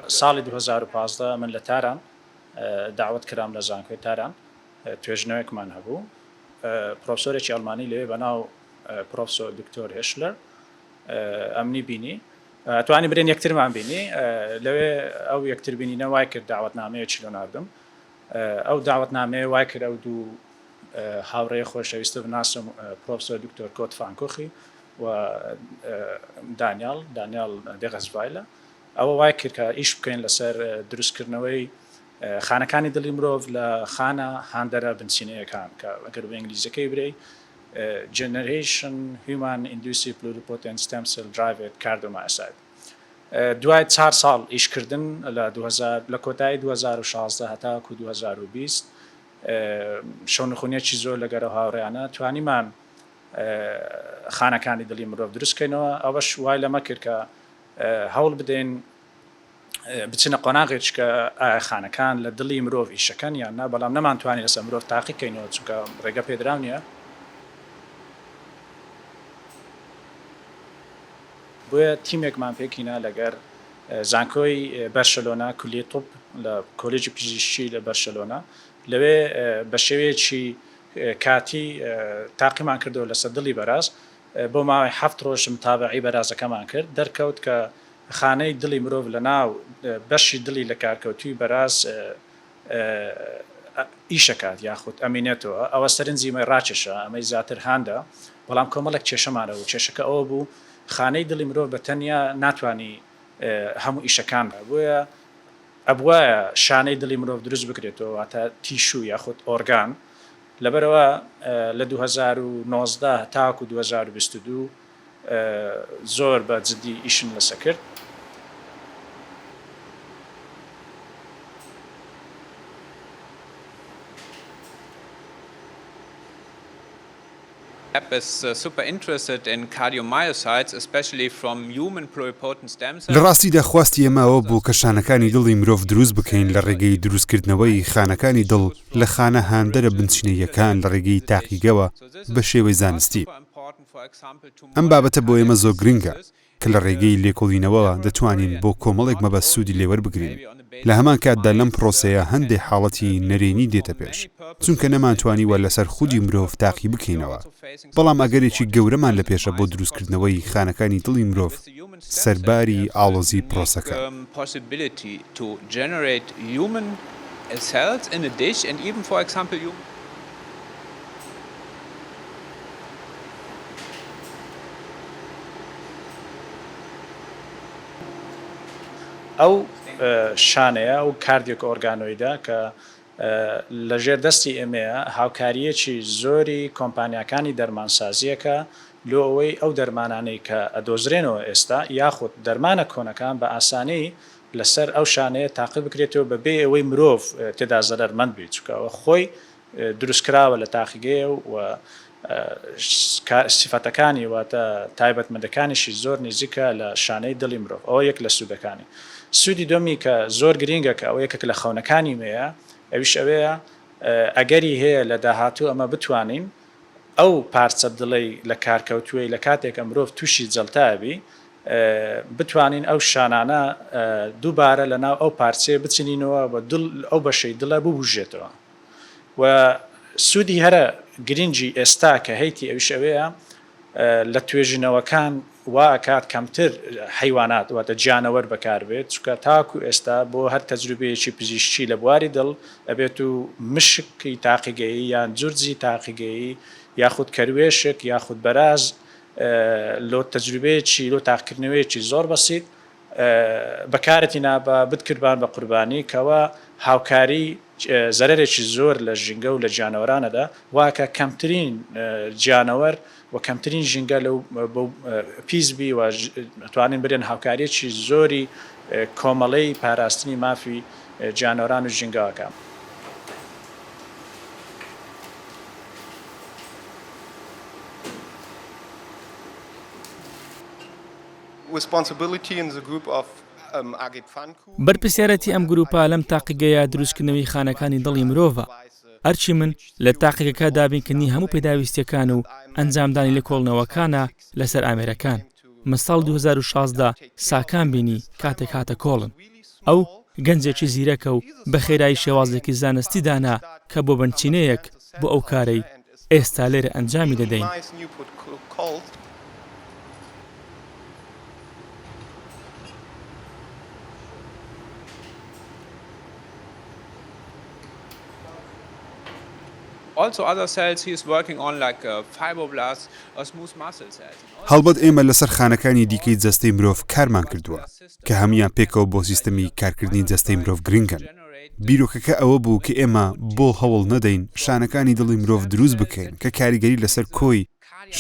ساڵی 2015 من لە تاران دەعوەت کرام لە زانکۆی تاران توێژینەوەیەکمان هەبوو پرۆفسۆرێکی ئەڵمانی لەوێ بەناو پرۆفسۆر دکتۆر هێشلەر ئەمنی بینی توانی برێن یەکترمان بینی لەوێ ئەو یەکتر بینینە وای کرد داوەتنامەیەکی لۆ ناردم ئەو داوەتنامەیە وای کرد ئەو دوو هاوڕێ خۆشەویستە بناسم پرۆفسۆر دکتۆر کۆت فانکۆخی و دانیال دانیال دێغەزڤایلە ئەوە وای کرد کە ئیش بکەین لەسەر دروستکردنەوەی خانەکانی دڵی مرۆڤ لە خانە هاندەرە بنچینەیەکان کە ئەگەر بە ئینگلیزیەکەی برێی Generation Human Induced Pluripotent Stem Cell Derived Cardiomyocyte دوای چار ساڵ ئیشکردن لە 2000 لە کۆتایی 2016 هەتاکو 2020 شەونخونیەکی زۆر لەگەرە هاوڕێیانە توانیمان خانەکانی دڵی مرۆڤ دروستکەینەوە ئەوەش وای لەمە کرد کە هەوڵ بدەین بچنە قۆناغێک کە ئایا خانەکان لە دڵی مرۆڤ ئیشەکەن یان نا، بەڵام نەمانتوانی لەسەر مرۆڤ تاقی کەینەوە چونکە ڕێگە پێدراو نییە. بۆیە تیمێکمان پێکهینا لەگەر زانکۆی بەرشەلۆنە، کولیەی طب لە کۆلێجی پزیشکی لە بەرشەلۆنە، لەوێ بە شێوەیەکی کاتی تاقیمان کردەوە لەسەر دڵی بەراز، بۆ ماوەی حەفت ڕۆژ متابەعەی بەرازەکەمان کرد، دەرکەوت کە خانەی دڵی مرۆڤ لەناو بەشی دڵی لەکارکەوتووی بەراز ئیشەکات یاخود ئەمینێتەوە، ئەوە سەرنجی ئێمەی ڕاکێشا، ئەمەی زیاتر هاندا، بەڵام کۆمەڵێک کێشەمان هەبوو، کێشەکە ئەوە بوو خانەی دڵی مرۆڤ بە تەنیا ناتوانی هەموو ئیشەکان بۆیە ئەبوایە شانەی دڵی مرۆڤ دروست بکرێتەوە واتە tissue یاخود ئۆرگان، لەبەرئەوە لە 2019 تاکو 2022 زۆر بە جدی ئیشم لەسە کرد. لە ڕاستیدا خواستی ئێمە ئەوە بوو کە شانەکانی دڵی مرۆڤ دروست بکەین لە ڕێگەی دروستکردنەوەی خانەکانی دڵ لە خانە هاندەرە بنچینەییەکان لە ڕێگەی تاقیگەوە بە شێوەی زانستی. ئەم بابەتە بۆ ئێمە زۆر گرنگە کە لە ڕێگەی لێکۆڵینەوەوە دەتوانین بۆ کۆمەڵێک مەبەست سوودی لێوەربگرین، لە هەمان کاتدا لەم پڕۆسەیە هەندێ حاڵەتی نەرێنی دێتە پێش، چونکە نەمانتوانیوە لەسەر خودی مرۆڤ تاقی بکەینەوە، بەڵام ئەگەرێکی گەورەمان لە پێشە بۆ دروستکردنەوەی خانەکانی دڵی مرۆڤ سەرباری ئاڵۆزی پڕۆسەکە. ئەو شانەیە، ئەو cardiac organoid ە کە لە ژێر دەستی ئێمەیە، هاوکارییەکی زۆری کۆمپانیاکانی دەرمانسازییەکە لۆ ئەوەی ئەو دەرمانانەی کە ئەدۆزرێنەوە ئێستا یاخود دەرمانە کۆنەکان بە ئاسانی لەسەر ئەو شانەیە تاقی بکرێتەوە بە بێ ئەوەی مرۆڤ تێدا زەرەرمەند بێت چونکە ئەوە خۆی دروستکراوە لە تاقیگەیە و سیفەتەکانی واتە تایبەتمەندەکانیشی زۆر نزیکە لە شانەی دڵی مرۆڤ ئەوە یەک لە سوودەکانی سوودی دووەمی کە زۆر گرینگە کە ئەوە یەکێک لە خەونەکانی مەیە ئەویش ئەوەیە ئەگەری هەیە لە داهاتوو ئەمە بتوانین ئەو پارچە دڵەی لە کارکەوتووەی لە کاتێک کە مرۆڤ تووشی جەڵتە ئەبی بتوانین ئەو شانانە دووبارە لە ناو ئەو پارچەیە بچنینەوە و دڵ ئەو بەشەی دڵە ببوژێتەوە و سوودی هەرە گرینگی ئێستا کە هەیتی ئەویش ئەوەیە لە توێژینەوەکان وا ئەکات کەمتر حەیوانات واتە گیانەوەر بەکاربێت چونکە تاکو ئێستا بۆ هەر تەجروبەیەکی پزیشکی لە بواری دڵ ئەبێت و مشکی تاقیگەیی یان جورجی تاقیگەیی یاخود کەروێشک یاخود بەراز لۆ تەجروبەیەکی لۆ تاقیکردنەوەیەکی زۆر بەسیت بەکارتی نابا بتکردبان بە قوربانی کەوا هاوکاری زەرەرێکی زۆر لە ژینگە و لە گیانەوەران ئەدا وا کە کەمترین گیانەوەر و کەمترین ژینگە لەو بەو پیس بی و توانین برێن هاوکاریەکی زۆری کۆمەڵەی پاراستنی مافی گیانەوەران و ژینگە ئەکا. بەرپرسیارێتی ئەم گروپە لەم تاقیگەیە دروستکردنەوەی خانەکانی دڵی مرۆڤە. ئەرکی من لە تاقیگەکە دابینکردنی هەموو پێداویستییەکان و ئەنجامدانی لێکۆڵینەوەکانە لەسەر ئامێرەکان. من ساڵی 2016 ساکام بینی کاتێک هاتە کۆڵن. ئەو گەنجێکی زیرەکە و بە خێرایی شێوازێکی زانستی دانا کە بۆ بنچینەیەک بۆ ئەو کارەی ئێستا لێرە ئەنجامی دەدەین. هەڵبەت ئێمە لەسەر خانەکانی دیکەی جەستەی مرۆڤ کارمان کردووە کە هەموویان پێکەوە بۆ سیستەمی کارکردنی جەستەی مرۆڤ گرنگن. بیرۆکەکە ئەوە بوو کە ئێمە بۆ هەوڵ نەدەین شانەکانی دڵی مرۆڤ دروست بکەین کە کاریگەری لەسەر کۆی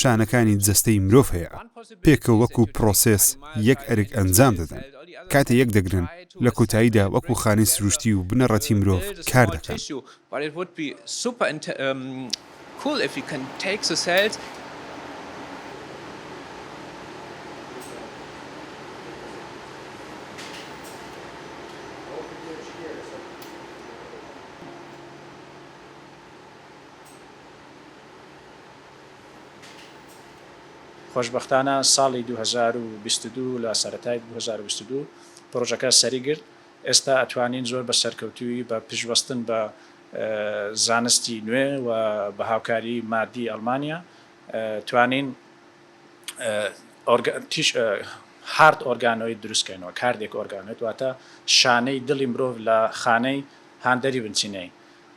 شانەکانی جەستەی مرۆڤ هەیە، پێکەوە وەکو پرۆسێس یەک ئەرک ئەنجام دەدەن، کاتێ یەک دەگرن لە کۆتاییدا وەکو خانەی سروشتی و بنەڕەتی مرۆڤ کار دەکەن. خۆشبەختانە ساڵی 2022 لە سەرەتای 2022 پڕۆژەکە سەری گرت، ئێستا ئەتوانین زۆر بە سەرکەوتوویی بە پشتبەستن بە زانستی نوێ و بە هاوکاری مادی ئەڵمانیا توانین heart organoid دروست کەینەوە، cardiac organoid واتە شانەی دڵی مرۆڤ لە خانەی هاندەری بنچینەیی.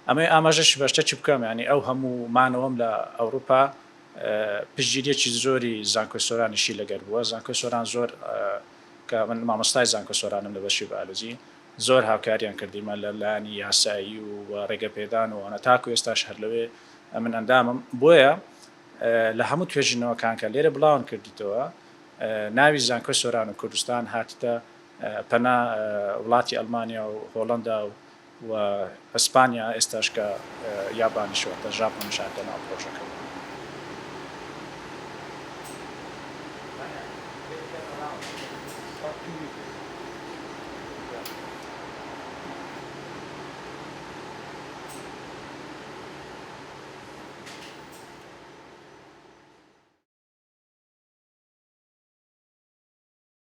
ئەمەوێ ئاماژەش بە شتەکی بکەم یانی ئەو هەموو مانەوەم لە ئەوروپا پشتگیریەکی زۆری زانکۆی سۆرانیشی لەگەر بووە زانکۆی سۆران زۆر کە من مامۆستای زانکۆ سۆرانم لە بەشی بایۆلۆجی زۆر هاوکاریان کردیمە لە لایەنی یاسایی و ڕێگە پێدان و ئەوانە تاکو ئێستاش هەر لەوێ ئەمن ئەندامم بۆیە لە هەموو توێژینەوەکان کە لێرە بڵاون کردیتەوە ناوی زانکۆی سۆران و کوردستان هاتتە پەنا وڵاتی ئەڵمانیا و هۆڵەندا و و ئیسپانیا ئێستاش کە یابانیش واتە ژاپۆنیش هاتە ناو پرۆژەکەوە.